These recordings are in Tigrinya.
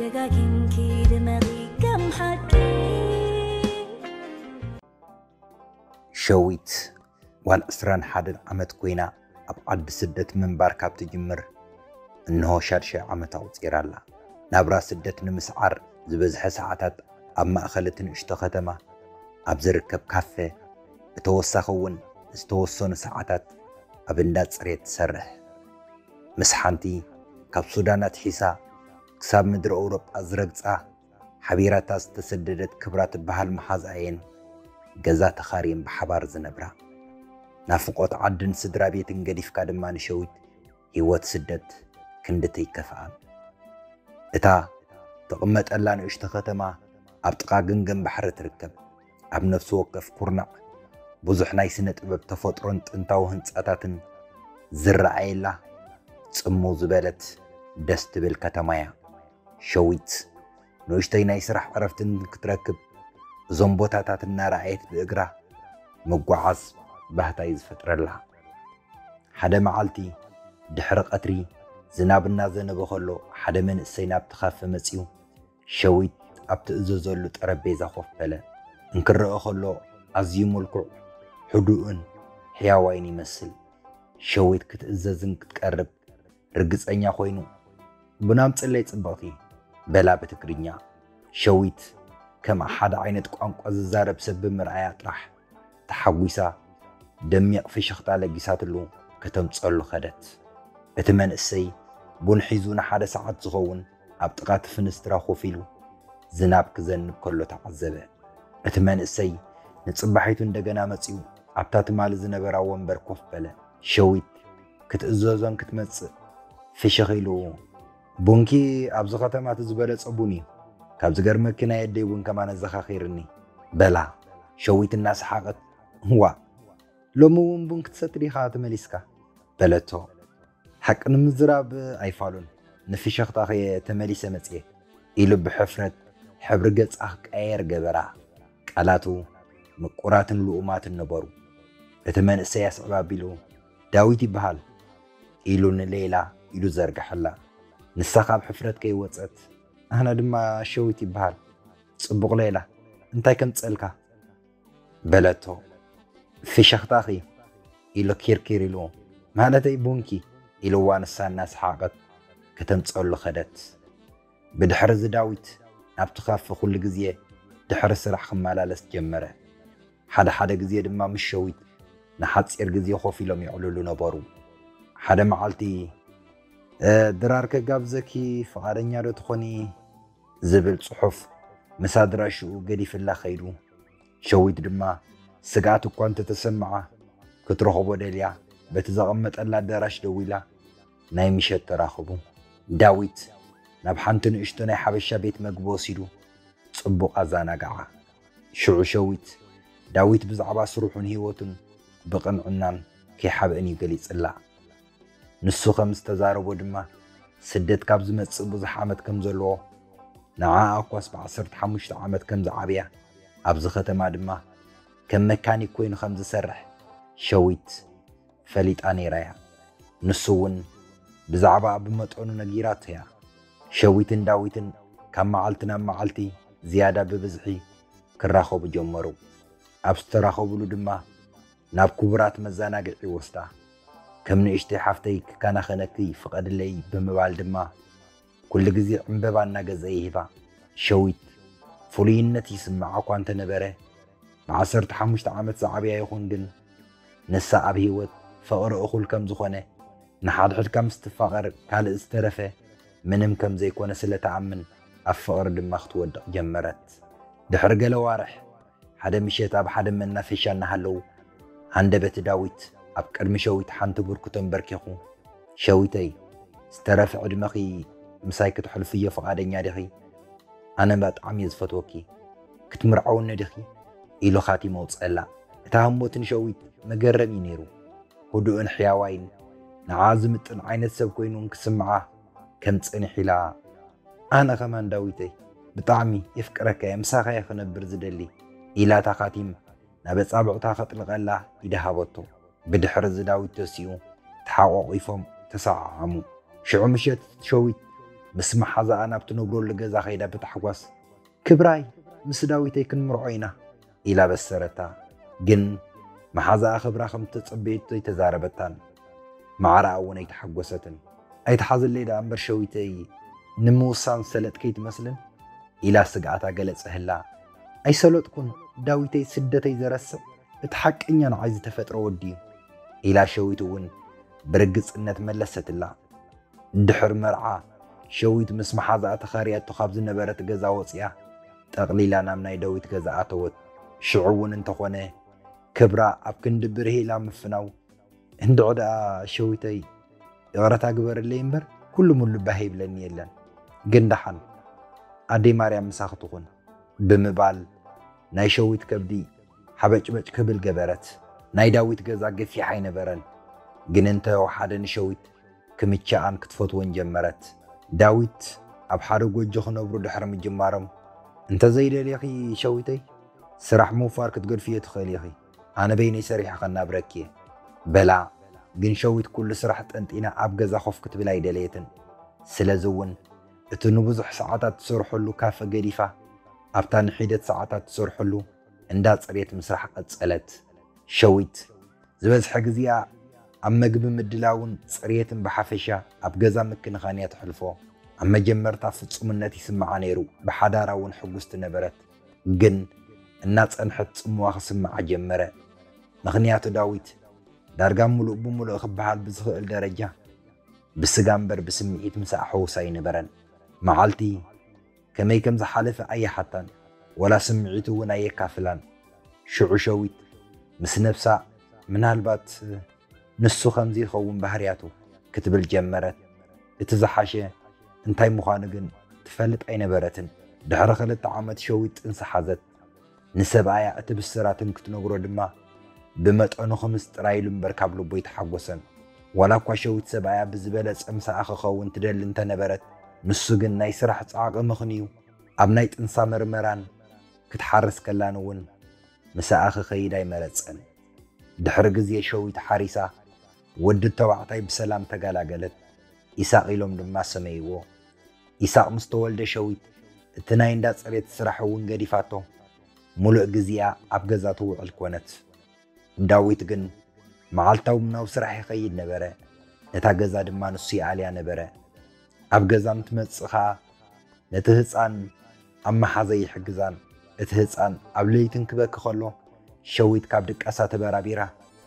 ደጋጊምኪ ድመቒ ከም ሓቂ። ሸዊት ጓል ዕስራን ሓደን ዓመት ኮይና ኣብ ዓዲ ስደት ምንባር ካብ ትጅምር እንሆ ሻድሻይ ዓመት ኣቑጺራ ኣላ። ናብራ ስደት ንምስዓር ዝበዝሐ ሰዓታት ኣብ ማእኸል እቲ ንእሽቶ ከተማ ኣብ ዝርከብ ካፈ፣ ብተወሳኺ እውን ዝተወሰኑ ሰዓታት ኣብ እንዳ ጽሬት ትሰርሕ። ምስ ሓንቲ ካብ ሱዳን ኣትሒሳ ክሳብ ምድሪ ኣውሮጳ ዝረግጻ ሓቢራታ ዝተሰደደት ክብራ ትበሃል መሓዛኣየን ገዛ ተኻርየን ብሓባር ዝነብራ። ናፍቖት ዓድን ስድራ ቤትን ገዲፍካ ድማ ንሸዊት ህይወት ስደት ክንድቲ ይከፍኣን። እታ ትቕመጠላ ንእሽቶ ከተማ ኣብ ጥቓ ገምገም ባሕሪ ትርከብ። ኣብ ነፍሲ ወከፍ ኩርናዕ ብዙሕ ናይ ስነ ጥበብ ተፈጥሮን ጥንታዊ ህንጻታትን ዝረኣየላ ጽምው ዝበለት ደስ ትብል ከተማ እያ። ሸዊት ንእሽተይ ናይ ስራሕ ዕረፍትን ክትረክብ እዞም ቦታታት እናረኣየት ብእግራ ምጓዓዝ ባህታ እዩ ዝፈጥረላ። ሓደ መዓልቲ ድሕሪ ቀትሪ ዝናብ እናዘነበ ከሎ ሓደ መንእሰይ ናብቲ ካፈ መጺኡ ሸዊት ኣብ ትእዘዘሉ ጠረጴዛ ኮፍ በለ። እንክረአ ከሎ ኣዝዩ ምልኩዕ፣ ህዱእን ሕያዋይን ይመስል። ሸዊት ክትእዘዝን ክትቀርብ ርግጸኛ ኮይኑ፣ "ቡን ኣምጽለይ ጽብቕቲ?" በላ ብትግርኛ። ሸዊት ከም ሓደ ዓይነት ቋንቋ ዝዛረብ ሰብ ብምርኣያ ጥራሕ ተሓጒሳ ደሚቕ ፍሽኽታ ለጊሳትሉ ከተምጸሉ ኸደት። እቲ መንእሰይ ቡን ሒዙ ንሓደ ሰዓት ዝኸውን ኣብ ጥቓ እቲ ፍንስትራ ኮፍ ኢሉ ዝናብ ክዘንብ ከሎ ተዓዘበ። እቲ መንእሰይ ንጽባሒቱ እንደገና መጺኡ ኣብታ ትማሊ ዝነበራ ወንበር ኮፍ በለ። ሸዊት ክትእዘዞን ክትመጽእ ፍሽኽ ኢሉ፣ "ቡንኪ ኣብዚ ከተማ እቲ ዝበለጸ ቡን እዩ። ካብ ዝገርመኪ ናይ ኣደይ ቡን ከማን ኣዘኻኺርኒ" በላ። ሸዊት እናሰሓቐት፣ "ዋእ፣ ሎሚ እውን ቡን ክትሰቲ ዲኻ ተመሊስካ?" በለቶ። "ሓቂ ንምዝራብ ኣይፋሉን፣ ንፍሽኽታኺ እየ ተመሊሰ መጽየ" ኢሉ ብሕፍረት ሕብሪ ገጻ ክቀያየር ገበራ። ቃላቱ ምቁራትን ልኡማትን ነበሩ። እቲ መንእሰይ ኣስዕብ ኣቢሉ፣ "ዳዊት ይበሃል" ኢሉ ንሌላ ኢዱ ዘርግሐላ። ንሳ ካብ ሕፍረት ከይወጸት፣ "ኣነ ድማ ሸዊት ይበሃል። ጽቡቕ ሌላ፣ እንታይ ከምጸልካ?" በለቶ። "ፍሽኽታኺ" ኢሉ ኪርኪር ኢሉ፣ "ማለተይ ቡንኪ" ኢልዋ ንሳ እናሰሓቐት ከተምጸሉ ኸደት። ብድሕሪ እዚ ዳዊት ናብቲ ካፈ ኩሉ ግዜ ድሕሪ ስራሕ ክመላለስ ጀመረ። ሓደ ሓደ ግዜ ድማ ምስ ሸዊት ንሓጺር ግዜ ኮፍ ኢሎም የዕልሉ ነበሩ። ሓደ መዓልቲ፣ "እ፣ ድራር ከጋብዘኪ ፍቓደኛ ዶ ትኾኒ?" ዝብል ጽሑፍ ምስ ኣድራሽኡ ገዲፍላ ከይዱ። ሸዊት ድማ ስግኣት እኳ እንተተሰምዓ ክትረኽቦ ደልያ በቲ ዘቐመጠላ ኣዳራሽ ደዊላ ናይ ምሸት ተራኽቡ። ዳዊት ናብ ሓንቲ ንእሽቶ ናይ ሓበሻ ቤት መግቢ ወሲዱ ጽቡቕ ኣዘናግዓ። ሽዑ ሸዊት ዳዊት ብዛዕባ ስርሑን ህይወቱን ብቕንዕናን ከይሓብእን እዩ ገሊጽላ። ንሱ ከም ዝተዛረቦ ድማ ስደት ካብ ዝመጽእ ብዙሕ ዓመት ከም ዘለዎ፣ ንዓኣ እኳስ ብዓሰርተ ሓሙሽተ ዓመት ከም ዝዓብያ፣ ኣብዚ ከተማ ድማ ከም መካኒክ ኮይኑ ከም ዝሰርሕ ሸዊት ፈሊጣ ነይራ እያ። ንሱ እውን ብዛዕባኣ ብመጠኑ ነጊራቶ እያ። ሸዊትን ዳዊትን ካብ መዓልቲ ናብ መዓልቲ ዝያዳ ብብዝሒ ክራኸቡ ጀመሩ። ኣብ ዝተራኸቡሉ ድማ ናብ ክቡራት መዘናግዒ ይወስዳ። ከም ንእሽተይ ሓፍተይ ክከናኸነኪ ፍቐድለይ ብምባል ድማ ኩሉ ግዜ ዕምበባ እናገዘ ይህባ። ሸዊት ፍሉይነት ይስምዓ እኳ እንተነበረ፣ ብዓሰርተ ሓሙሽተ ዓመት ዝዓብያ ይኹን ግን፣ ንሳ ኣብ ህይወት ፍቕሪ እኹል ከም ዝኾነ፣ ንሓድሕድካ ምስ ትፋቐር ካልእ ዝተረፈ ምንም ከም ዘይኮነ ስለ ትኣምን፣ ኣብ ፍቕሪ ድማ ክትወድቕ ጀመረት። ድሕሪ ገለ ዋርሕ፣ ሓደ ምሸት ኣብ ሓደ መናፈሻ እናሃለዉ፣ ሃንደበት ዳዊት ኣብ ቅድሚ ሸዊት ሓንቲ ብርኩ ተንበርኪኹ፣ "ሸዊተይ፣ ዝተረፈ ዕድመኺ ምሳይ ክተሕልፍዮ ፍቓደኛ ዲኺ? ኣነ ብጣዕሚ እየ ዝፈትወኪ። ክትምርዓውኒ ዲኺ?" ኢሉ ኻቲሙ ኣውፅአላ። እታ ህሞት ንሸዊት መገረሚ እዩ ነይሩ። ህዱእን ሕያዋይን፣ ንዓ ዝምጥን ዓይነት ሰብ ኮይኑ እንክስምዓ ከም ጸኒሕ ኢላ፣ "ኣነ ኸማን ዳዊተይ፣ ብጣዕሚ የፍቅረካ እየ፣ ምሳኻ እየ ክነብር ዝደሊ" ኢላታ ኻቲም ናብ ኣጻብዕታ ከጥልቐላ ኢዳ ሃበቶ። ብድሕሪ እዚ ዳዊት ተሲኡ፣ ተሓቋቒፎም ተሰዓዓሙ። ሽዑ ምሸት ሸዊት ምስ መሓዛኣ ናብ ትነብረሉ ገዛ ከይዳ ብታሕጓስ፣ "ክብራይ፣ ምስ ዳዊተይ ክንምርዖ ኢና" ኢላ በሰረታ። ግን መሓዛኣ ክብራ ከም ተጸበየቶ ኣይተዛረበታን። ማዕረኣ እውን ኣይተሓጎሰትን። "ኣይትሓዘለይ ደኣ እምበር ሸዊተይ፣ ንምውሳን ዝሰለጥኪ ኣይትመስልን?" ኢላ ስግኣታ ገለጸህላ። "ኣይሰለጥኩን፣ ዳዊተይ ስደተይ ዘረስዕ እቲ ሓቀኛ ንዓይ ዝተፈጥረ ወዲ እዩ" ኢላ ሸዊት እውን ብርግጽነት መለሰትላ። ድሕሪ መርዓ፣ ሸዊት ምስ መሓዛኣ ተኻርያቶ ካብ ዝነበረት ገዛ ወጺኣ፣ ጠቕሊላ ናብ ናይ ዳዊት ገዛ ኣተወት። ሽዑ እውን እንተኾነ፣ ክብራ ኣብ ክንዲ ብርህ ኢላ ምፍናው፣ "እንድዒ ደኣ ሸዊተይ፣ ይቕረታ ግበርለይ እምበር፣ ኩሉ ሙሉ ባህ ይብለኒ የለን። ግን ደሓን፣ ኣደይ ማርያም ምሳኺ ትኹን" ብምባል፣ ናይ ሸዊት ከብዲ ሓበጭበጭ ክብል ገበረት። ናይ ዳዊት ገዛ ገፊሕ ኣይነበረን፣ ግን እንተ ወሓደ ንሸዊት ክምችኣን ክትፈትዎን ጀመረት። ዳዊት ኣብ ሓደ ጎጆ ክነብሩ ድሕሪ ምጅማሮም፣ "እንተ ዘይደልየኺ ሸዊተይ፣ ስራሕ ምውፋር ክትገድፍዮ ትኽእሊ ኢኺ። ኣነ በይነይ ሰሪሐ ከናብረኪ እየ" በላ። ግን ሸዊት ኩሉ ስራሕ ጠንጢና ኣብ ገዛ ኮፍ ክትብል ኣይደለየትን። ስለዚ እውን እቲ ንብዙሕ ሰዓታት ትሰርሐሉ ካፈ ገዲፋ፣ ኣብታ ንሒደት ሰዓታት ትሰርሐሉ እንዳ ጽሬት ምስራሕ ቀጸለት። ሸዊት ዝበዝሐ ግዜኣ ኣብ መግቢ ምድላውን ጽሬትን ብሓፈሻ ኣብ ገዛ ምክንኻን እያ ተሕልፎ። ኣብ መጀመርታ ፍጹምነት ይስምዓ ነይሩ፣ ብሓዳራ እውን ሕጉስቲ ነበረት። ግን እናጸንሐት ጽምዋ ክስምዓ ጀመረ። ምኽንያቱ ዳዊት ዳርጋ ምሉእ ብምሉእ ክበሃል ብዝኽእል ደረጃ ብስጋ እምበር ብስምዒት ምሳኣ ሕዉስ ኣይነበረን። መዓልቲ ከመይ ከም ዝሓለፈ ኣየሓታን፣ ወላ ስምዒቱ እውን ኣየካፍላን። ሽዑ ሸዊት ምስ ነብሳ፣ "ምናልባት ንሱ ከምዚ ይኸውን ባህርያቱ" ክትብል ጀመረት። እቲ ዝሓሸ እንታይ ምዃኑ ግን ትፈልጥ ኣይነበረትን። ድሕሪ ክልተ ዓመት ሸዊት ጥንሲ ሓዘት። ንሰብኣያ እቲ ብስራትን ክትነግሮ ድማ ብመጠኑ ክምስጥራ ኢሉ እምበር ካብ ልቡ ኣይተሓጎሰን። ዋላ እኳ ሸዊት ሰብኣያ ብዝበለጸ ምሳኣ ክኸውን ትደሊ እንተነበረት፣ ንሱ ግን ናይ ስራሕ ጻዕቒ ምኽንዩ ኣብ ናይ ጥንሳ መርመራን ክትሓርስ ከላን እውን ምሳኣ ክኸይድ ኣይመረጸን። ድሕሪ ግዜ ሸዊት ሓሪሳ ወዲ ተባዕታይ ብሰላም ተገላገለት። ኢሳቕ ኢሎም ድማ ሰመይዎ። ኢሳቕ ምስ ተወልደ ሸዊት እቲ ናይ እንዳ ጽሬት ስራሕ እውን ገዲፋቶ፣ ሙሉእ ግዜኣ ኣብ ገዛ ትውዕል ኮነት። ዳዊት ግን መዓልታዊ ናብ ስራሕ ይኸይድ ነበረ። ነታ ገዛ ድማ ንሱ ይኣልያ ነበረ። ኣብ ገዛ እንትመጽእ ኸኣ ነቲ ህጻን ኣብ መሓዘ ይሕግዛን፣ እቲ ህጻን ኣብ ለይቲ እንክበኪ ከሎ ሸዊት ካብ ድቃሳ ተበራቢራ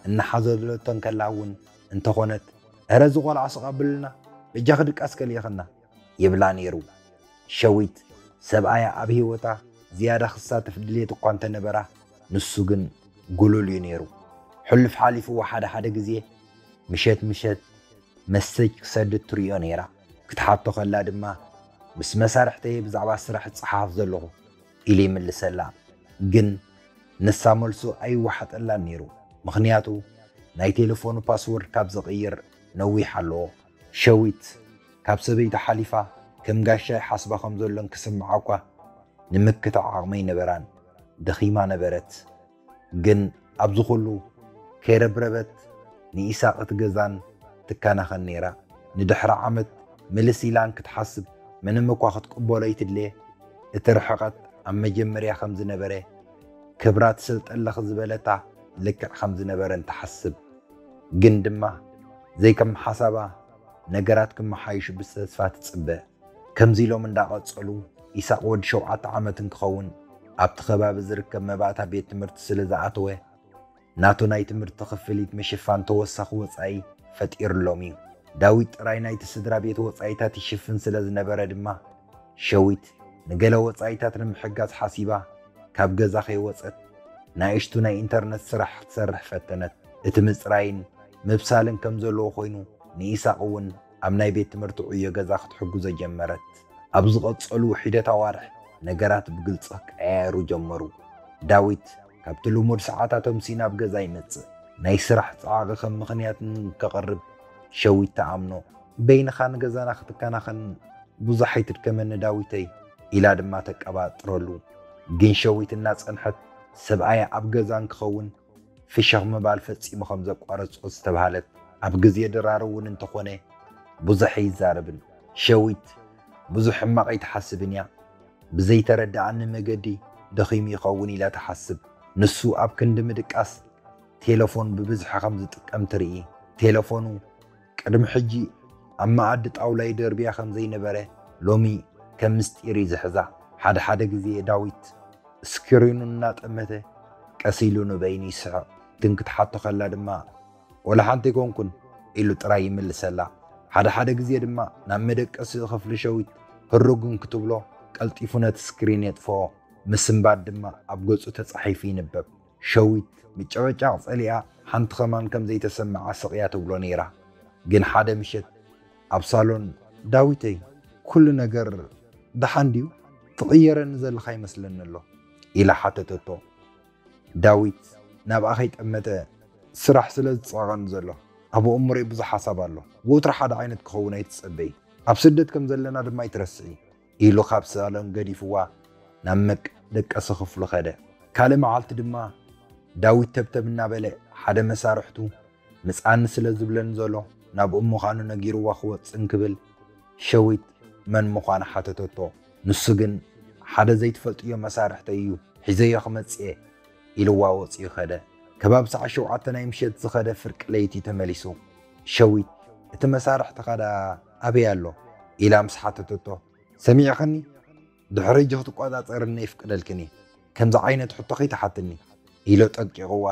እናሓዘለቶ እንከላ እውን እንተኾነት፣ "እረ እዚ ቆልዓ ስቕ ኣብልና፣ በጃኺ ድቃስ ከልእኽና" ይብላ ነይሩ። ሸዊት ሰብኣያ ኣብ ህይወታ ዝያዳ ክሳተፍ ድሌት እኳ እንተነበራ፣ ንሱ ግን ጉሉል እዩ ነይሩ። ሕሉፍ ሓሊፍዎ ሓደ ሓደ ግዜ ምሸት ምሸት መሰጅ ክሰድድ ትርእዮ ነይራ። ክትሓቶ ከላ ድማ፣ "ምስ መሳርሕተየ ብዛዕባ ስራሕ እጸሓፍ ዘለኹ" ኢሉ ይምልሰላ። ግን ንሳ መልሱ ኣይወሓጠላን ነይሩ። ምኽንያቱ ናይ ቴሌፎኑ ፓስወርድ ካብ ዝቕይር ነዊሕ ኣለዎ። ሸዊት ካብ ሰበይቱ ሓሊፋ ከም ጋሻ ይሓስባ ከም ዘሎን ክስምዓ እኳ ንምክታዕ ዓቕሚ ኣይነበራን። ደኺማ ነበረት። ግን ኣብዚ ኩሉ ከይረብረበት ንኢሳቕ እቲ ገዛን ትከናኸን ነይራ። ንድሕሪ ዓመት ምልስ ኢላን ክትሓስብ ምንም እኳ ክትቅበሎ ኣይትድልየ፣ እቲ ርሕቐት ኣብ መጀመርያ ከም ዝነበረ፣ ክብራ ትሰልጠለኺ ዝበለታ ልክዕ ከም ዝነበረን ትሓስብ። ግን ድማ ዘይከም ሓሳባ ነገራት ክመሓይሹ ብተስፋ ትጽበ። ከምዚ ኢሎም እንዳቐጸሉ፣ ኢሳቕ ወዲ ሸውዓተ ዓመት እንክኸውን ኣብቲ ከባቢ ዝርከብ መባእታ ቤት ትምህርቲ ስለ ዝኣተወ፣ ናቱ ናይ ትምህርቲ ክፍሊት ምሽፋን ተወሳኺ ወጻኢ ፈጢርሎም እዩ። ዳዊት ጥራይ ናይቲ ስድራ ቤት ወጻኢታት ይሽፍን ስለ ዝነበረ ድማ፣ ሸዊት ንገለ ወጻኢታት ንምሕጋዝ ሓሲባ ካብ ገዛ ከይወጸት፣ ንኣሽቱ ናይ ኢንተርነት ስራሕ ክትሰርሕ ፈተነት። እቲ ምጽራይን ምብሳልን ከም ዘለዎ ኮይኑ፣ ንኢሳቕ እውን ኣብ ናይ ቤት ትምህርቲ ዕዮ ገዛ ክትሕግዞ ጀመረት። ኣብ ዝቐጸሉ ውሒደት ኣዋርሕ፣ ነገራት ብግልጺ ክቀያየሩ ጀመሩ። ዳዊት ካብቲ ልሙድ ሰዓታቶም ሲናብ ገዛ ይመጽእ። ናይ ስራሕ ጸዓቒ ከም ምኽንያት እንከቕርብ ሸዊት ትኣምኖ። "በይንኻ ንገዛና ክትከናኸን ብዙሕ ኣይትድከመኒ ዳዊተይ" ኢላ ድማ ተቀባጥረሉ። ግን ሸዊት እናጸንሐት፣ ሰብኣያ ኣብ ገዛ እንክኸውን ፍሸኽ ምባል ፈጺሙ ከም ዘቋረጾ ዝተባህለት፣ ኣብ ግዜ ድራር እውን እንተኾነ ብዙሕ ኣይዛረብን። ሸዊት ብዙሕ ሕማቕ ኣይትሓስብን እያ። ብዘይተረድኣኒ መገዲ ደኺሙ ይኸውን ኢላ ትሓስብ። ንሱ ኣብ ክንዲ ምድቃስ ቴለፎን ብብዝሒ ከም ዝጥቀም ትርኢ። ቴለፎኑ ቅድሚ ሕጂ ኣብ መኣዲ ጣውላ ይደርብያ ከም ዘይነበረ ሎሚ ከም ምስጢር እዩ ዝሕዛ። ሓደ ሓደ ግዜ ዳዊት ስክሪኑ እናጠመተ ቀስ ኢሉ ንበይኑ ይስሕቕ። ግን ክትሓቶ ከላ ድማ "ወላ ሓንቲ ኣይኮንኩን" ኢሉ ጥራይ ይምልሰላ። ሓደ ሓደ ግዜ ድማ ናብ መደቀሲ ክፍሊ ሸዊት ህሩግ ክትብሎ ቀልጢፉ ነቲ ስክሪን የጥፍኦ። ምስንባት ድማ ኣብ ገጹ ተጻሒፉ ይንበብ። ሸዊት ምጭቕጫቕ ጸሊኣ ሓንቲ ከማን ከም ዘይተሰምዓ ስቕ እያ ትብሎ ነይራ። ግን ሓደ ምሸት ኣብ ሳሎን "ዳዊተይ፣ ኩሉ ነገር ደሓን ድዩ? ትቕየረኒ ዘለኻ ይመስለኒ ኣሎ" ኢላ ሓተተቶ። ዳዊት ናብኣ ከይጠመተ "ስራሕ ስለ ዝጸቐኒ ዘሎ ኣብ ኣእምሮይ ብዙሕ ሓሳብ ኣሎ። ወትሩ ሓደ ዓይነት ክኸውን ኣይትጸበዪ። ኣብ ስደት ከም ዘለና ድማ ኣይትረስዒ" ኢሉ ካብ ሳሎን ገዲፍዋ ናብ መደቀሲ ክፍሉ ከደ። ካልእ መዓልቲ ድማ ዳዊት ተብተብ እናበለ ሓደ መሳርሕቱ "ምጻኒ ስለ ዝብለኒ ዘሎ ናብ እሞ ኻኑ ነጊርዋ ክወጽእ" እንክብል ሸዊት መን ምዃና ሓተተቶ። ንሱ ግን "ሓደ ዘይትፈልጥዮ መሳርሕተይ እዩ ሒዘዮ ክመጽእ እየ" ኢልዋ ወጺኡ ከደ። ከባቢ ሰዓት ሸውዓተ ናይ ምሸት ዝኸደ ፍርቂ ለይቲ ተመሊሱ። ሸዊት "እቲ መሳርሕትኻ ደኣ ኣበይ ኣሎ?" ኢላ ምስ ሓተተቶ "ሰሚዕኽኒ? ድሕሪ ሕጂ ክትቆጻጸርኒ ኣይፍቅደልክን እየ። ከምዚ ዓይነት ሕቶ ከይትሓትኒ" ኢሎ ጠንቂቕዋ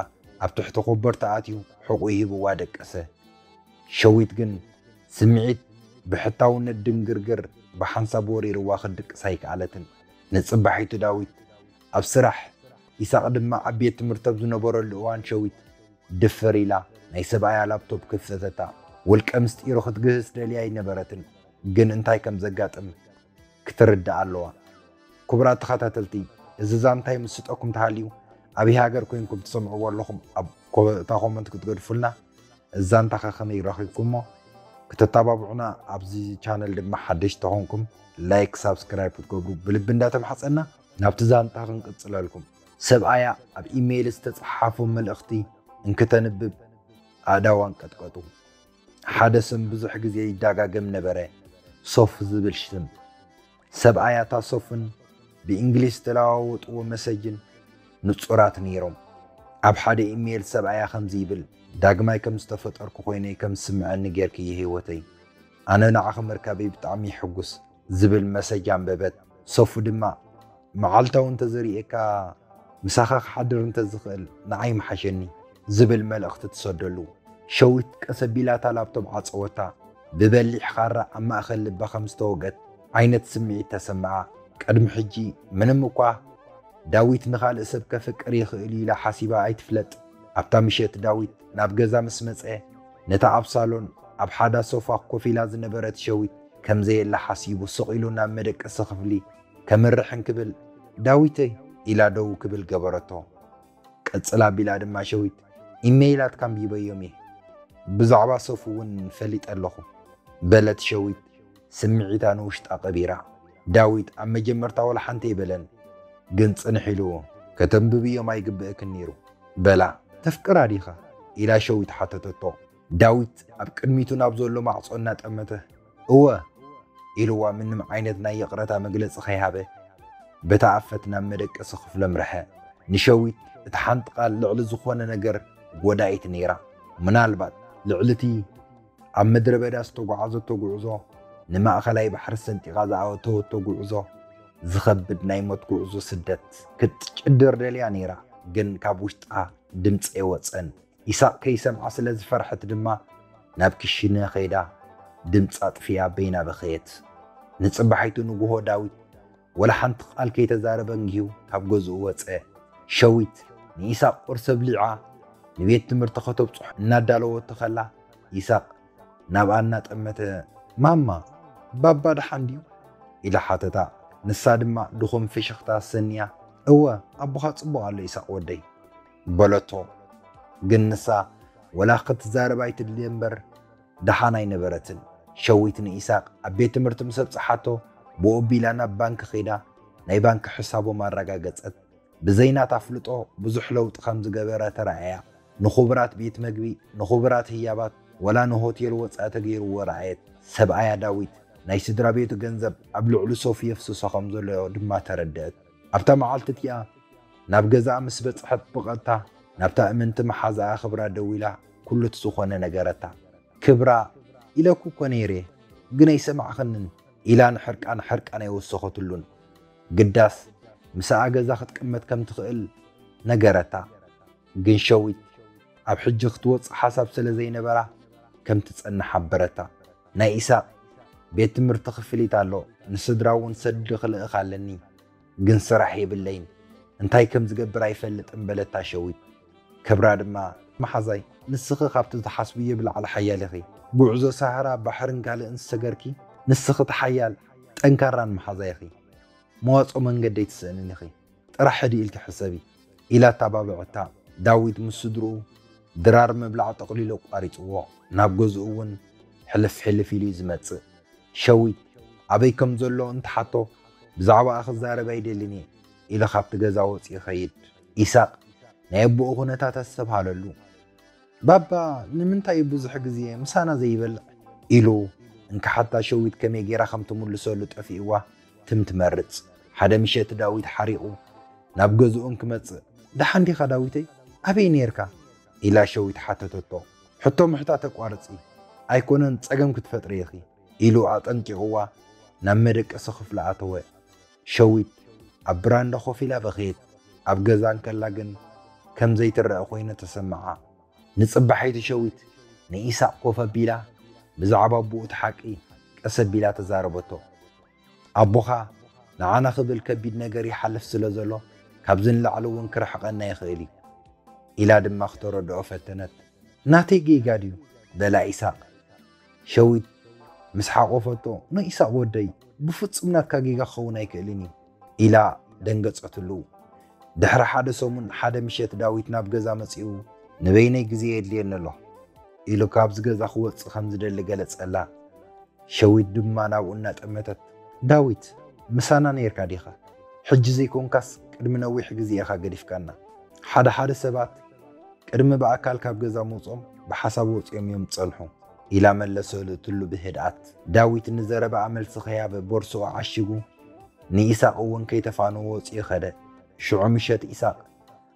ኣብ ትሕቲ ኮበርታ ኣትዩ ሕቑኡ ሂብዋ ደቀሰ። ሸዊት ግን ስምዒት ብሕታውነት ድንግርግር ብሓንሳብ ወሪርዋ ክትድቅስ ኣይከኣለትን። ንጽባሒቱ ዳዊት ኣብ ስራሕ ኢሳቕ ድማ ኣብ ቤት ትምህርቲ ኣብ ዝነበረሉ እዋን ሸዊት ድፍር ኢላ ናይ ሰብኣያ ላፕቶፕ ከፈተታ። ውልቀ ምስጢሩ ክትግህስ ደልያ ኣይነበረትን፣ ግን እንታይ ከም ዘጋጥም ክትርዳእ ኣለዋ። ክቡራት ተኸታተልቲ፣ እዚ ዛንታይ ምስጠኩም ተሃልዩ ኣበይ ሃገር ኮይንኩም ትሰምዕዎ ኣለኹም ኣብ ኮ- እታ ኮመንት ክትገድፉልና። እዛ ዛንታ ከ ከመይ ረኺብኩሞ? ክተተባብዑና ኣብዚ ቻነል ድማ ሓደሽ ተኾንኩም ላይክ ሳብስክራይብ ክትገብሩ ብልቢ እንዳተማሕፀና ናብቲ ዛንታ ክንቅፅለልኩም። ሰብኣያ ኣብ ኢሜይል ዝተፅሓፎ መልእኽቲ እንክተንብብ ኣእዳዋ እንቀጥቀጡ። ሓደ ስም ብዙሕ ግዜ ይደጋገም ነበረ፣ ሶፍ ዝብል ስም። ሰብኣያ እታ ሶፍን ብእንግሊዝ ዝተለዋወጥዎ መሰጅን ንጹራት ነይሮም። ኣብ ሓደ ኢሜይል ሰብኣያ ከምዚ ይብል፣ ዳግማይ ከም ዝተፈጠርኩ ኮይነ ከም ዝስምዐኒ ጌርክዮ ህይወተይ። ኣነ ንዓኺ ምርካበይ ብጣዕሚ ይሕጉስ ዝብል መሰጅ ኣንበበት። ሶፍ ድማ መዓልታዊ እንተዘርእየካ ምሳኻ ክሓድር እንተዝኽእል ንዓይ ምሓሸኒ ዝብል መልእኽቲ ትሰደሉ። ሸዊት ቀስ ኣቢላ እታ ላፕቶፕ ዓጸወታ። ብበሊሕ ኻራ ኣብ ማእከል ልባ ከም ዝተወግአት ዓይነት ስምዒት ተሰምዓ። ቅድሚ ሕጂ ምንም እኳ ዳዊት ንኻልእ ሰብ ከፍቅር ይኽእል እዩ ኢላ ሓሲባ ኣይትፍለጥ። ኣብታ ምሸት ዳዊት ናብ ገዛ ምስ መጸ ነታ ኣብ ሳሎን ኣብ ሓዳ ሶፋ ኮፍ ኢላ ዝነበረት ሸዊት ከም ዘየላ ሓሲቡ ስቕ ኢሉ ናብ መደቀሲ ክፍሊ ከምርሕ እንክብል "ዳዊተይ" ኢላ ደው ክብል ገበረቶ። ቀጽል ኣቢላ ድማ ሸዊት "ኢሜይላትካ ኣንቢበዮም እየ፣ ብዛዕባ ሶፍ እውን ፈሊጠ ኣለኹ" በለት። ሸዊት ስምዒታ ንውሽጣ ቀቢራ። ዳዊት ኣብ መጀመርታ ወላ ሓንቲ ኣይበለን፣ ግን ጽንሕ ኢሉ "ከተንብብዮም ኣይግብእክን ነይሩ" በላ። "ተፍቅራ ዲኻ?" ኢላ ሸዊት ሓተተቶ። ዳዊት ኣብ ቅድሚቱ ናብ ዘሎ ማዕጾ እናጠመተ "እወ" ኢልዋ ምንም ዓይነት ናይ ይቕረታ መግለጺ ከይሃበ በታ ኣፈት ናብ መደቀሲ ክፍሎም ረሐ። ንሸዊት እቲ ሓንቲ ቃል ልዕሊ ዝኾነ ነገር ጎዳኢት ነይራ። ምናልባት ልዕሊ እቲ ኣብ ምድረ በዳ ዝተጓዓዘቶ ጉዕዞ ንማእከላይ ባሕሪ ሰንጢቓ ዝኣተወቶ ጉዕዞ ዝኸብድ ናይ ሞት ጉዕዞ ስደት ክትጭድር ደልያ ነይራ፣ ግን ካብ ውሽጣ ድምጺ ኣይወጸን። ኢሳቕ ከይሰምዓ ስለ ዝፈርሐት ድማ ናብ ክሽነ ከይዳ ድምጻ ኣጥፊኣ በይና በኸየት። ንጽባሒቱ ንግሆ ዳዊት ወላ ሓንቲ ቃል ከይተዛረበ እንግሂው ካብ ገዝኡ ወጸ። ሸዊት ንኢሳቕ ቁርሲ ኣብሊዓ ንቤት ትምህርቲ ከተብጽሖ እናዳለወቶ ከላ ኢሳቕ ናብኣ እናጠመተ "ማማ፣ ባባ ደሓን ድዩ?" ኢላ ሓተታ። ንሳ ድማ ድኹም ፍሽኽታ ኣሰንያ "እወ፣ ኣቦኻ ጽቡቕ ኣሎ ኢሳቕ ወደይ" በለቶ። ግን ንሳ ወላ ክትዛረብ ኣይትድሊ እምበር ደሓን ኣይነበረትን። ሸዊት ንኢሳቕ ኣብ ቤት ትምህርቲ ምስ ኣብጽሓቶ ብኡ ኣቢላ ናብ ባንክ ከይዳ ናይ ባንክ ሕሳቦም ኣረጋገጸት። ብዘይ ናታ ኣፍልጦ ብዙሕ ለውጢ ከም ዝገበረ ተራእያ። ንኹቡራት ቤት መግቢ፣ ንኹቡራት ህያባት፣ ወላ ንሆቴል ወጻኢ ተገይርዎ ረኣየት። ሰብኣያ ዳዊት ናይ ስድራ ቤቱ ገንዘብ ኣብ ልዕሊ ሶፊ የፍስሶ ከም ዘሎ ድማ ተረድአት። ኣብታ መዓልቲ እቲኣ ናብ ገዛኣ ምስ በጽሐት ብቐጥታ ናብታ እምንቲ መሓዛኣ ክብራ ደዊላ ኩሉ እቲ ዝኾነ ነገረታ። ክብራ፣ ኢለኩ እኮ ነይረ ግን ኣይሰማዕኽንን ኢላ ንሕርቃን ሕርቃን ኣይወሰኸትሉን። ግዳስ ምሳኣ ገዛ ክትቅመጥ ከም ትኽእል ነገረታ። ግን ሸዊት ኣብ ሕጂ ክትወጽእ ሓሳብ ስለ ዘይነበራ ከም ትጸንሕ ሓበረታ። ናይ ኢሳቕ ቤት ትምህርቲ ክፍሊት ኣሎ፣ ንስድራ እውን ሰዲ ክልእኽ ኣለኒ፣ ግን ስራሕ የብለይን፣ እንታይ ከም ዝገብር ኣይፈልጥን በለታ ሸዊት። ክብራ ድማ መሓዛይ ንስኺ ካብቲ ዝሓስብዮ ብላዕሊ ሓያል ኢኺ። ጉዕዞ ሳህራ ባሕርን ካልእን ዝሰገርኪ ንስኺ እቲ ሓያል ጠንካራን መሓዛይ ኢኺ። መዋፅኦ መንገዲ ኣይትስእንን ኢኺ። ጥራሕ ሕዲ ኢልኪ ሕሰቢ ኢላ ኣተባብዐታ። ዳዊት ምስ ስድርኡ ድራር ምብላዕ ጠቕሊሉ ኣቋሪፅዎ። ናብ ገዝኡ እውን ሕልፍ ሕልፍ ኢሉ እዩ ዝመፅእ። ሸዊት ኣበይ ከም ዘሎ እንትሓቶ ብዛዕባኣ ክዛረብ ኣይደልን እየ ኢሉ ካብቲ ገዛ ወፂኡ ይኸይድ። ኢሳቕ ናይ ኣቦኡ ኩነታት ኣስተብሃለሉ። ባባ ንምንታይ እዩ ብዙሕ ግዜ ምሳና ዘይበልዕ ኢሉ እንክሓታ ሸዊት ከመይ ገይራ ከም ትምልሰሉ ጠፊእዋ ትም ትመርፅ። ሓደ ምሸት ዳዊት ሓሪቑ ናብ ገዝኡ እንክመፅእ ደሓን ዲኻ ዳዊተይ ኣበይ ነይርካ ኢላ ሸዊት ሓተተቶ። ሕቶ ምሕታት ኣቋርፂ ኣይኮነን ጸገም ክትፈጥሪ ኢኺ ኢሉ ኣጠንቂቕዋ ናብ መደቀሲ ክፍሊ ኣተወ። ሸዊት ኣብ ብራንዳ ኮፍ ኢላ በኸየት። ኣብ ገዛ እንከላ ግን ከም ዘይትረአ ኮይነ ተሰምዓ። ንጽባሒቱ ሸዊት ንኢሳቕ ኮፍ ኣቢላ ብዛዕባ ኣቦኡ እቲ ሓቂ ቀስ ኣቢላ ተዛረበቶ። ኣቦኻ ንዓና ክብል ከቢድ ነገር ይሓልፍ ስለ ዘሎ ካብዚ ንላዕሊ እውን ክርሕቐና ይኽእል እዩ ኢላ ድማ ክተረድኦ ፈተነት። ናተይ ጌጋ ድዩ? በላ ኢሳቕ። ሸዊት ምስ ሓቖፈቶ ንኢሳቕ ወደይ ብፍጹም ናትካ ጌጋ ክኸውን ኣይክእልን እዩ ኢላ ደንገጸትሉ። ድሕሪ ሓደ ሰሙን ሓደ ምሸት ዳዊት ናብ ገዛ መጺኡ ንበይነይ ግዜ የድልየኒ ኣሎ ኢሉ ካብዚ ገዛ ክወጽእ ከም ዝደሊ ገለጸላ። ሸዊት ድማ ናብኡ እናጠመተት ዳዊት ምሳና ነይርካ ዲኻ? ሕጂ ዘይኮንካስ ቅድሚ ነዊሕ ግዜ ኢኻ ገዲፍካና። ሓደ ሓደ ሰባት ቅድሚ ብኣካል ካብ ገዛ ምውፅኦም ብሓሳብ ወፂኦም እዮም ዝፀንሑ ኢላ መለሰትሉ ብህድኣት። ዳዊት ንዘረባኣ መልሲ ከይሃበ ቦርስኡ ዓሺጉ ንኢሳቕ እውን ከይተፋነወ ወፂኡ ከደ። ሽዑ ምሸት ኢሳቕ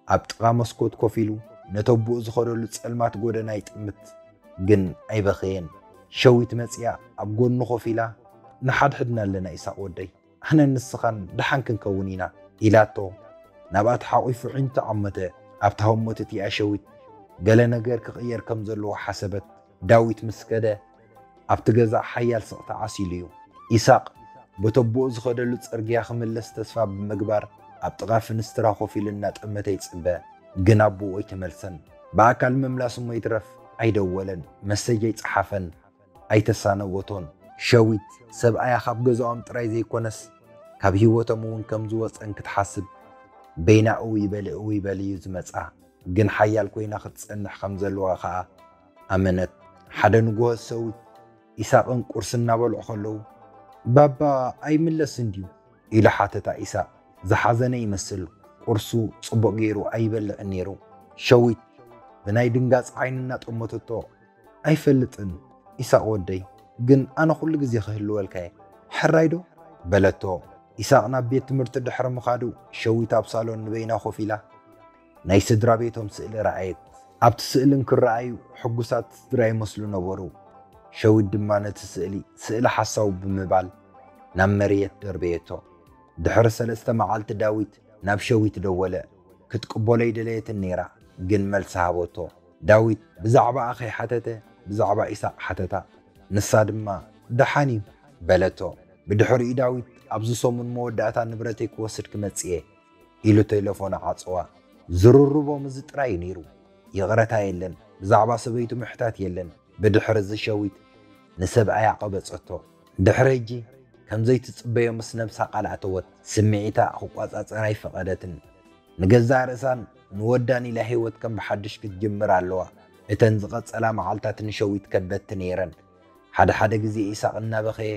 ኣብ ጥቓ መስኮት ኮፍ ኢሉ ነቲ ኣቦኡ ዝኸደሉ ጸልማት ጎደና ይጥምት፣ ግን ኣይበኸየን። ሸዊት መጺኣ ኣብ ጎኑ ኮፍ ኢላ ንሓድሕድና ኣለና ኢሳቕ ወደይ፣ ኣነን ንስኻን ደሓን ክንከውን ኢና ኢላቶ ናብኣ ተሓቒፉ ዒንቱ ዓመተ። ኣብታ ህሞት እቲኣ ሸዊት ገለ ነገር ክቕየር ከም ዘለዎ ሓሰበት። ዳዊት ምስ ከደ ኣብቲ ገዛ ሓያል ስቕታ ዓሲሉ እዩ። ኢሳቕ በቲ ኣቦኡ ዝኸደሉ ጽርግያ ክምለስ ተስፋ ብምግባር ኣብ ጥቓ ፍንስትራ ኮፍ ኢሉ እናጠመተ ይጽበ። ግን ኣቦኡ ኣይተመልሰን። ብኣካል ምምላስ እሞ ይትረፍ ኣይደወለን፣ መሰጅ ኣይጸሓፈን፣ ኣይተሳነበቶን። ሸዊት ሰብኣያ ካብ ገዛኦም ጥራይ ዘይኮነስ ካብ ህይወቶም እውን ከም ዝወጸን ክትሓስብ በይና እው ይበል እው ይበል እዩ ዝመጻ። ግን ሓያል ኮይና ክትጸንሕ ከም ዘለዋ ከኣ ኣመነት። ሓደ ንግሆ ሰዊት ኢሳቕን ቁርሲ እናበልዑ ከለዉ፣ "ባባ ኣይምለስን ድዩ?" ኢሉ ሓተታ። ኢሳቕ ዝሓዘነ ይመስል። ቁርሱ ጽቡቕ ገይሩ ኣይበልዕን ነይሩ። ሸዊት ብናይ ድንጋጽ ዓይኒ እናጠመተቶ፣ "ኣይፈልጥን ኢሳቕ ወደይ፣ ግን ኣነ ኩሉ ግዜ ክህልወልካ እየ። ሕራይ ዶ?" በለቶ። ኢሳቕ ናብ ቤት ትምህርቲ ድሕሪ ምኻዱ፣ ሸዊት ኣብ ሳሎን ንበይና ኮፍ ኢላ ናይ ስድራ ቤቶም ስእሊ ረኣየት። ኣብቲ ስእሊ እንክረኣዩ ሕጉሳት ስድራ ይመስሉ ነበሩ። ሸዊት ድማ ነቲ ስእሊ፣ ስእሊ ሓሳዊ ብምባል ናብ መሬት ደርበየቶ። ድሕሪ ሰለስተ መዓልቲ ዳዊት ናብ ሸዊት ደወለ። ክትቅበሎ ኣይደለየትን ነይራ፣ ግን መልሲ ሃበቶ። ዳዊት ብዛዕባኣ ከይሓተተ ብዛዕባ ኢሳቕ ሓተታ። ንሳ ድማ፣ "ደሓን እዩ" በለቶ። ብድሕሪኡ ዳዊት፣ "ኣብዚ ሰሙን መወዳእታ ንብረተይ ክወስድ ክመጽእ እየ" ኢሉ ቴሌፎኑ ዓጸዋ። ዝርርቦም እዚ ጥራይ እዩ ነይሩ። ይቕረታ የለን፣ ብዛዕባ ሰበይቱ ምሕታት የለን። ብድሕሪ እዚ ሸዊት ንሰብኣያ ቀበጸቶ። ድሕሪ ሕጂ ከም ዘይትጽበዮ ምስ ነብሳ ቃል ኣተወት። ስምዒታ ክቆጻጸራ ኣይፈቐደትን። ንገዛእ ርእሳን ንወዳን ኢላ ህይወት ከም ብሓድሽ ክትጅምር ኣለዋ። እተን ዝቐጸላ መዓልታት ንሸዊት ከበድቲ ነይረን። ሓደ ሓደ ግዜ ኢሳቕ እናበኸየ፣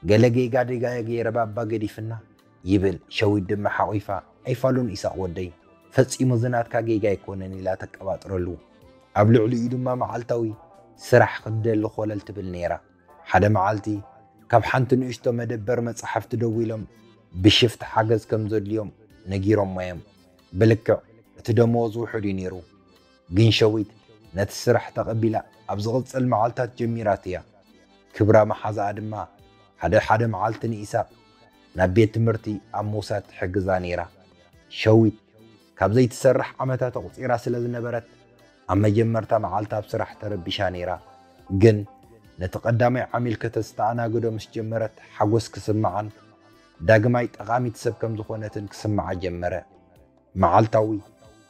"ገለ ጌጋ ዲጋ ገይረ ባባ ገዲፍና?" ይብል። ሸዊት ድማ ሓቒፋ፣ "ኣይፋሉን ኢሳቕ ወደይ፣ ፈጺሙ እዚ ናትካ ጌጋ ኣይኮነን" ኢላ ተቀባጥረሉ። ኣብ ልዕሊኡ ድማ መዓልታዊ ስራሕ ክትደሊ ኮለል ትብል ነይራ። ሓደ መዓልቲ ካብ ሓንቲ ንእሽቶ መደበር መጻሕፍቲ ደዊሎም ብሽፍት ሓገዝ ከም ዘድልዮም ነጊሮሞ እዮም። ብልክዕ እቲ ደመወዝ ውሑድ እዩ ነይሩ። ግን ሸዊት ነቲ ስራሕ ተቐቢላ ኣብ ዝቕጽል መዓልታት ጀሚራቶ እያ። ክብራ መሓዛኣ ድማ ሓደ ሓደ መዓልቲ ንኢሳቕ ናብ ቤት ትምህርቲ ኣብ ምውሳድ ትሕግዛ ነይራ። ሸዊት ካብ ዘይትሰርሕ ዓመታት ኣቑጺራ ስለ ዝነበረት ኣብ መጀመርታ መዓልቲ ኣብ ስራሕ ተረቢሻ ነይራ። ግን ነቲ ቀዳማይ ዓሚል ከተስተኣናግዶ ምስ ጀመረት ሓጎስ ክስምዓን ዳግማይ ጠቓሚት ሰብ ከም ዝኾነትን ክስምዓ ጀመረ። መዓልታዊ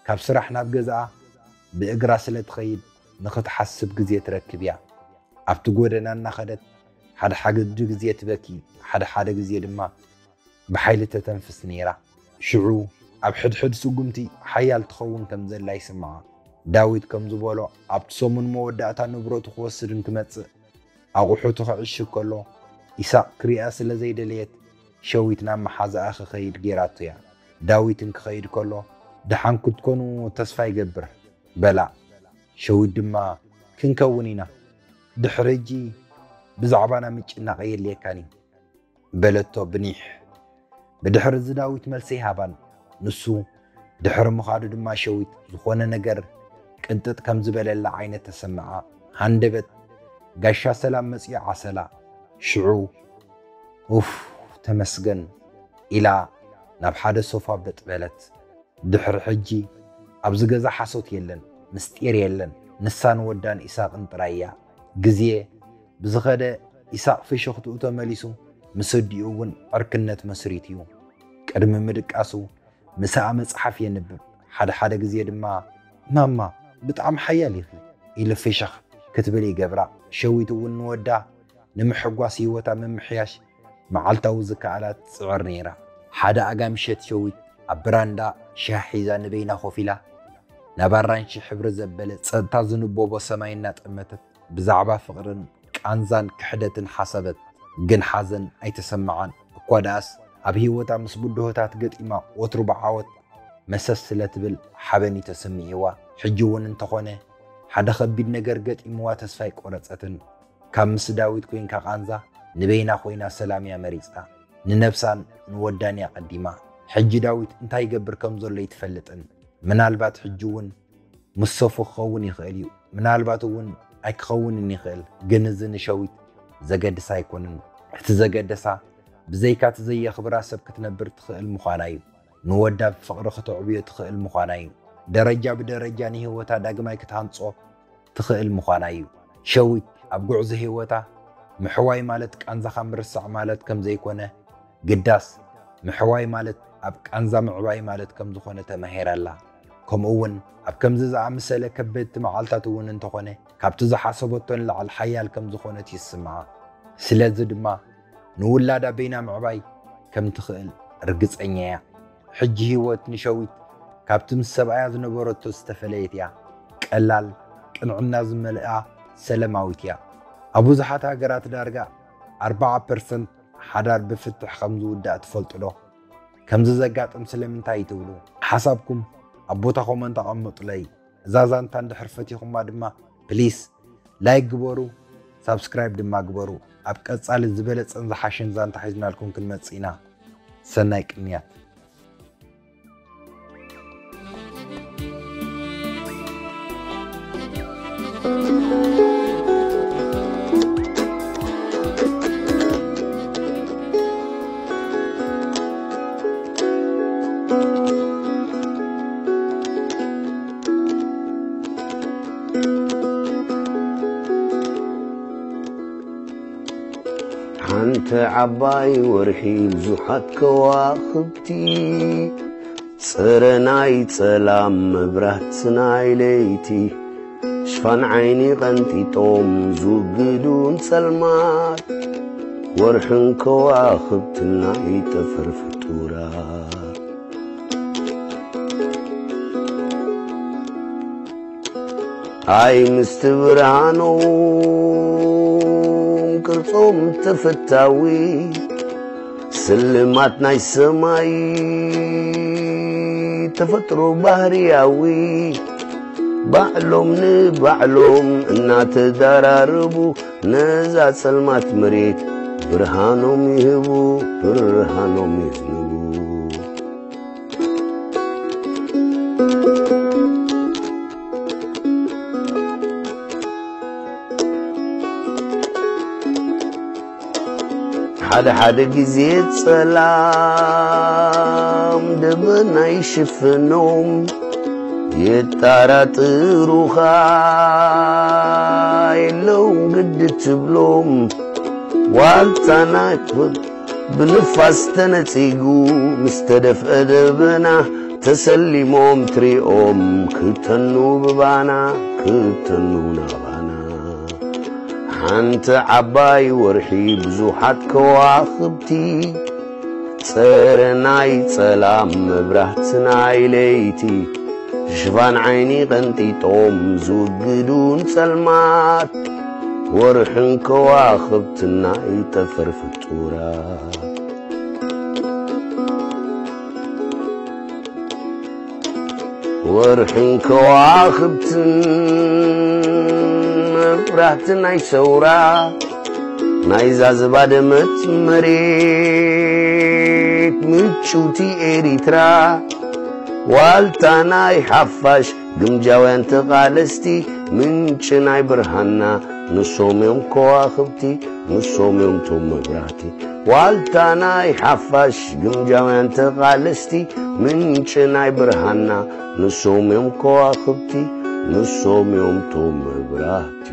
ካብ ስራሕ ናብ ገዛኣ ብእግራ ስለ ትኸይድ ንኽትሓስብ ግዜ ትረክብ እያ። ኣብቲ ጎደና እናኸደት ሓደ ሓደ ግዜ ትበኪ፣ ሓደ ሓደ ግዜ ድማ ብሓይሊ ተተንፍስ ነይራ። ሽዑ ኣብ ሕድሕድ ስጉምቲ ሓያል ትኸውን ከም ዘላ ይስምዓ። ዳዊት ከም ዝበሎ ኣብቲ ሰሙን መወዳእታ ንብረቱ ክወስድ እንትመጽእ ኣቑሑቱ ክዕሽግ ከሎ ኢሳቕ ክሪኣ ስለ ዘይደለየት ሸዊት ናብ መሓዛኣ ክኸይድ ጌራቶ እያ። ዳዊት እንክኸይድ ከሎ ደሓን ክትኮኑ ተስፋ ይገብር በላ። ሸዊት ድማ ክንከውን ኢና፣ ድሕሪ ሕጂ ብዛዕባና ምጭናቕ የድልየካን እዩ በለቶ ብኒሕ። ብድሕሪ እዚ ዳዊት መልሲ ይሃባን። ንሱ ድሕሪ ምኻዱ ድማ ሸዊት ዝኾነ ነገር ቅንጥጥ ከም ዝበለላ ዓይነት ተሰምዓ። ሃንደበት ጋሻ ሰላም መጺኡ ዓሰላ። ሽዑ ኡፍ ተመስገን ኢላ ናብ ሓደ ሶፋ በጥ በለት። ድሕሪ ሕጂ ኣብዚ ገዛ ሓሶት የለን፣ ምስጢር የለን። ንሳን ወዳን ኢሳቕን ጥራይ እያ። ግዜ ብዝኸደ ኢሳቕ ፍሽኽትኡ ተመሊሱ ምስ ኣዲኡ እውን ዕርክነት መስሪቱ እዩ። ቅድሚ ምድቃሱ ምሳኣ መጽሓፍ የንብብ። ሓደ ሓደ ግዜ ድማ ማማ ብጣዕሚ ሓያል ኢኺ ኢሉ ፍሽኽ ክትብል ይገብራ። ሸዊት እውን ንወዳ ንምሕጓስ ህይወታ ምምሕያሽ መዓልታዊ ዝከኣላ ትጽዕር ነይራ። ሓደ ኣጋ ምሸት ሸዊት ኣብ ብራንዳ ሻሂ ሒዛ ንበይና ኮፍ ኢላ ናብ ኣራንሺ ሕብሪ ዘበለ ጸጥታ ዝንበቦ ሰማይ እናጠመተት ብዛዕባ ፍቕርን ቃንዛን ክሕደትን ሓሰበት። ግን ሓዘን ኣይተሰምዓን። እኳ ደኣስ ኣብ ህይወታ ምስ ብድሆታት ገጢማ ወትሩ ብዓወት መሰስ ስለ ትብል ሓበን እዩ ተሰሚዕዋ። ሕጂ እውን እንተኾነ ሓደ ኸቢድ ነገር ገጢምዋ ተስፋ ኣይቆረጸትን። ካብ ምስ ዳዊት ኮይንካ ቃንዛ ንበይና ኮይና ሰላም እያ መሪጻ። ንነብሳን ንወዳን እያ ቀዲማ። ሕጂ ዳዊት እንታይ ይገብር ከም ዘሎ ኣይትፈልጥን። ምናልባት ሕጂ እውን ምስ ሶፎ ክኸውን ይኽእል እዩ፣ ምናልባት እውን ኣይክኸውንን ይኽእል። ግን እዚ ንሸዊት ዘገድሳ ኣይኮንን። እቲ ዘገደሳ ብዘይካ እቲ ዘየኽብራ ሰብ ክትነብር ትኽእል ምዃና እዩ። ንወዳ ብፍቕሪ ክተዕብዮ ትኽእል ምዃና እዩ። ደረጃ ብደረጃ ንህይወታ ዳግማይ ክትሃንጾ ትኽእል ምዃና እዩ። ሸዊት ኣብ ጉዕዞ ህይወታ ምሕዋይ ማለት ቃንዛኻ ምርሳዕ ማለት ከም ዘይኮነ፣ ግዳስ ምሕዋይ ማለት ኣብ ቃንዛ ምዕባይ ማለት ከም ዝኾነ ተማሂራ ኣላ። ከምኡ እውን ኣብ ከምዚ ዝኣመሰለ ከበድቲ መዓልታት እውን እንተኾነ ካብቲ ዝሓሰበቶ ንላዕሊ ሓያል ከም ዝኾነት ይስምዓ። ስለዚ ድማ ንውላዳ በይና ምዕባይ ከም ትኽእል ርግጸኛ እያ። ሕጂ ህይወት ንሸዊት ካብቲ ምስ ሰብኣያ ዝነበረቶ ዝተፈለየት እያ። ቀላል፣ ቅንዕና ዝመልኣ ሰለማዊት እያ። ኣብ ብዙሓት ሃገራት ዳርጋ ኣርባዓ ፐርሰንት ሓዳር ብፍትሕ ከም ዝውዳእ ትፈልጡ ዶ? ከምዚ ዘጋጥም ስለምንታይ እዩ ትብሉ? ሓሳብኩም ኣብ ቦታ ኮመንት ኣቐምጡለይ። እዛ ዛንታ እንድሕር ፈቲኹማ ድማ ፕሊስ ላይክ ግበሩ፣ ሳብስክራይብ ድማ ግበሩ። ኣብ ቀጻሊ ዝበለጸን ዝሓሸን ዛንታ ሒዝናልኩም ክንመጽእ ኢና። ሰናይ ቅንያት። ሓንቲ ዓባይ ወርሒ ብዙሓት ከዋኽብቲ፣ ጽረ ናይ ጸላም መብራት ናይ ለይቲ፣ ሽፋን ዓይኒ ቀንጢጦም ዝውግዱ ንጸልማት፣ ወርሕን ከዋኽብትን ናይ ጠፈር ፍጡራት። ኣይ ምስቲ ብርሃኖም ቅርጾም ተፈታዊ፣ ስልማት ናይ ሰማይ ተፈጥሮ ባህርያዊ፣ ባዕሎም ንባዕሎም እናተዳራረቡ ነዛ ጸልማት መሬት ብርሃኖም ይህቡ፣ ብርሃኖም ይህቡ። ሓደ ሓደ ግዜ ጸላም ደበና ይሽፍኖም፣ የጣራጥሩኻ የለውም ግዲ ትብሎም። ዋልታና ይኽፈት ብንፋስ ተነጺጉ፣ ምስ ተደፍአ ደበና ተሰሊሞም ትሪኦም፣ ክተኑ ብባና ክተኑ ናባና። ሓንቲ ዓባይ ወርሒ ብዙሓት ከዋኽብቲ፣ ጸረ ናይ ጸላም መብራህቲ ናይ ለይቲ፣ ሽፋን ዓይኒ ቀንጢጦም ዝውግዱን ጸልማት፣ ወርሕን ከዋኽብትን ናይ ጠፈር ፍጡራት። ወርሕን ከዋኽብትን መብራህቲ ናይ ሰውራ፣ ናይዛ ዝባደመት መሬት ምጭውቲ ኤሪትራ። ዋልታ ናይ ሓፋሽ ግምጃውያን ተቓለስቲ፣ ምንጪ ናይ ብርሃንና ንሶም እዮም ከዋኽብቲ፣ ንሶም እዮም ቶም መብራህቲ። ዋልታ ናይ ሓፋሽ ግምጃውያን ተቓለስቲ፣ ምንጪ ናይ ብርሃንና ንሶም እዮም ከዋኽብቲ፣ ንሶም እዮም ቶም መብራህቲ።